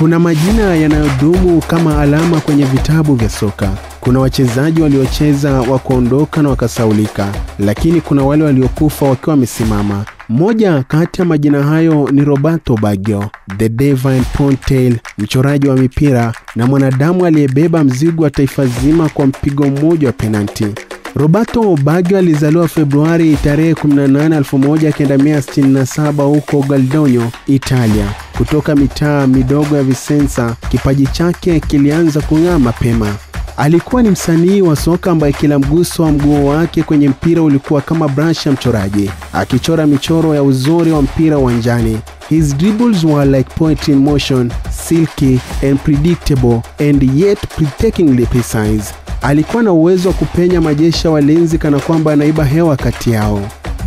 Kuna majina yanayodumu kama alama kwenye vitabu vya soka. Kuna wachezaji waliocheza wakaondoka na wakasaulika, lakini kuna wale waliokufa wakiwa wamesimama. Moja kati ya majina hayo ni Roberto Baggio, the Divine Ponytail, mchoraji wa mipira na mwanadamu aliyebeba mzigo wa taifa zima kwa mpigo mmoja wa penalti. Roberto Baggio alizaliwa Februari tarehe 18, 1967 huko Galdonio, Italia. Kutoka mitaa midogo ya Vicenza, kipaji chake kilianza kung'aa mapema. Alikuwa ni msanii wa soka ambaye kila mguso wa mguu wake kwenye mpira ulikuwa kama brush ya mchoraji, akichora michoro ya uzuri wa mpira uwanjani. His dribbles were like poetry in motion, silky and predictable and yet breathtakingly precise. Alikuwa na uwezo wa kupenya majeshi ya walinzi kana kwamba anaiba hewa kati yao.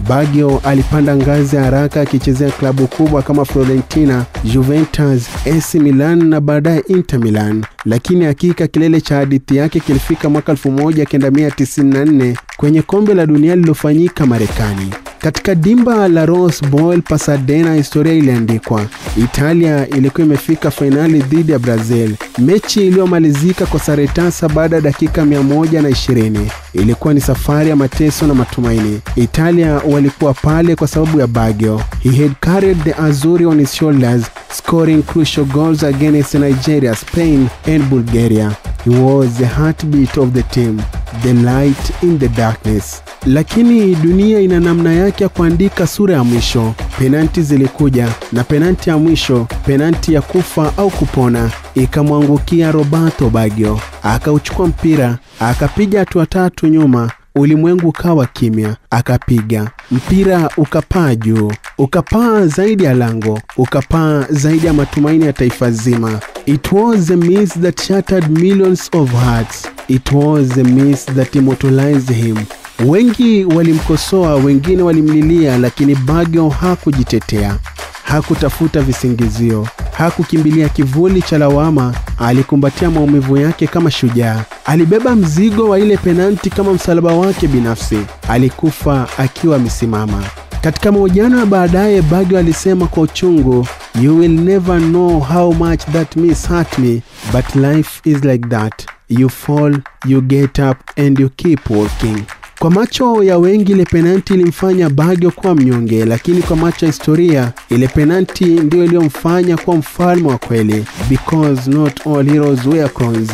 Baggio alipanda ngazi haraka akichezea klabu kubwa kama Fiorentina, Juventus, AC Milan na baadaye Inter Milan. Lakini hakika kilele cha hadithi yake kilifika mwaka 1994 kwenye kombe la dunia lililofanyika Marekani. Katika dimba la Rose Bowl, Pasadena, historia iliandikwa. Italia ilikuwa imefika fainali dhidi ya Brazil, mechi iliyomalizika kwa sare tasa baada ya dakika 120. Ilikuwa ni safari ya mateso na matumaini. Italia walikuwa pale kwa sababu ya Baggio. He had carried the Azzurri on his shoulders, scoring crucial goals against Nigeria, Spain and Bulgaria. He was the heartbeat of the team, the light in the darkness. Lakini dunia ina namna yake ya kuandika sura ya mwisho. Penalti zilikuja, na penalti ya mwisho, penalti ya kufa au kupona, ikamwangukia Roberto Baggio. Akauchukua mpira, akapiga hatua tatu nyuma, ulimwengu ukawa kimya. Akapiga mpira ukapaa juu, ukapaa zaidi ya lango, ukapaa zaidi ya matumaini ya taifa zima. It was a miss that shattered millions of hearts. It was a miss that immortalized him. Wengi walimkosoa, wengine walimlilia, lakini Baggio hakujitetea. Hakutafuta visingizio, hakukimbilia kivuli cha lawama. Alikumbatia maumivu yake kama shujaa. Alibeba mzigo wa ile penalti kama msalaba wake binafsi. Alikufa akiwa amesimama. Katika mahojiano ya baadaye, Baggio alisema kwa uchungu, "You will never know how much that miss hurt me, but life is like that. You fall, you get up and you keep walking." Kwa macho ya wengi ile penalti ilimfanya Baggio kuwa mnyonge, lakini kwa macho ya historia ile penalti ndio iliyomfanya kuwa mfalme wa kweli. Because not all heroes wear crowns,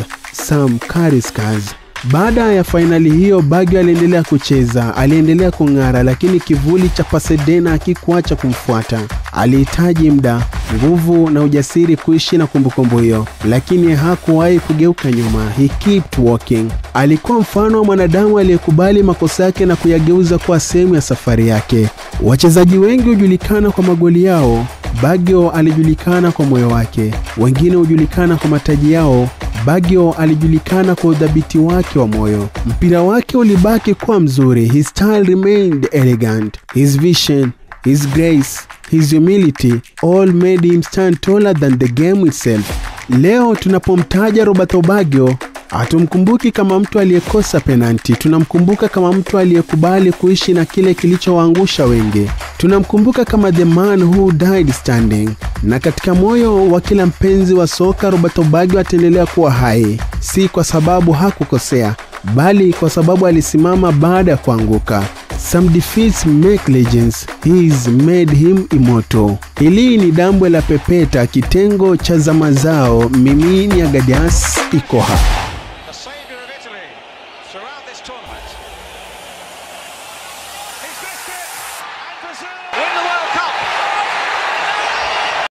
some carry scars. Baada ya fainali hiyo, Baggio aliendelea kucheza, aliendelea kung'ara, lakini kivuli cha Pasadena hakikuacha kumfuata. Alihitaji muda, nguvu na ujasiri kuishi na kumbukumbu hiyo, lakini hakuwahi kugeuka nyuma. He kept walking. Alikuwa mfano wa mwanadamu aliyekubali makosa yake na kuyageuza kuwa sehemu ya safari yake. Wachezaji wengi hujulikana kwa magoli yao, Baggio alijulikana kwa moyo wake. Wengine hujulikana kwa mataji yao, Baggio alijulikana kwa udhabiti wake wa moyo. Mpira wake ulibaki kuwa mzuri. His style remained elegant. His vision, his grace, his humility all made him stand taller than the game itself. Leo tunapomtaja Roberto Baggio, hatumkumbuki kama mtu aliyekosa penalti. Tunamkumbuka kama mtu aliyekubali kuishi na kile kilichowaangusha wengi. Tunamkumbuka kama the man who died standing. Na katika moyo wa kila mpenzi wa soka, Roberto Baggio ataendelea kuwa hai, si kwa sababu hakukosea, bali kwa sababu alisimama baada ya kuanguka. Some defeats make legends, his made him immortal. Hili ni Dambwe la Pepeta, kitengo cha zama zao. Mimi ni Agadias Ikoha. The savior of Italy throughout this tournament. He's missed it, and Brazil.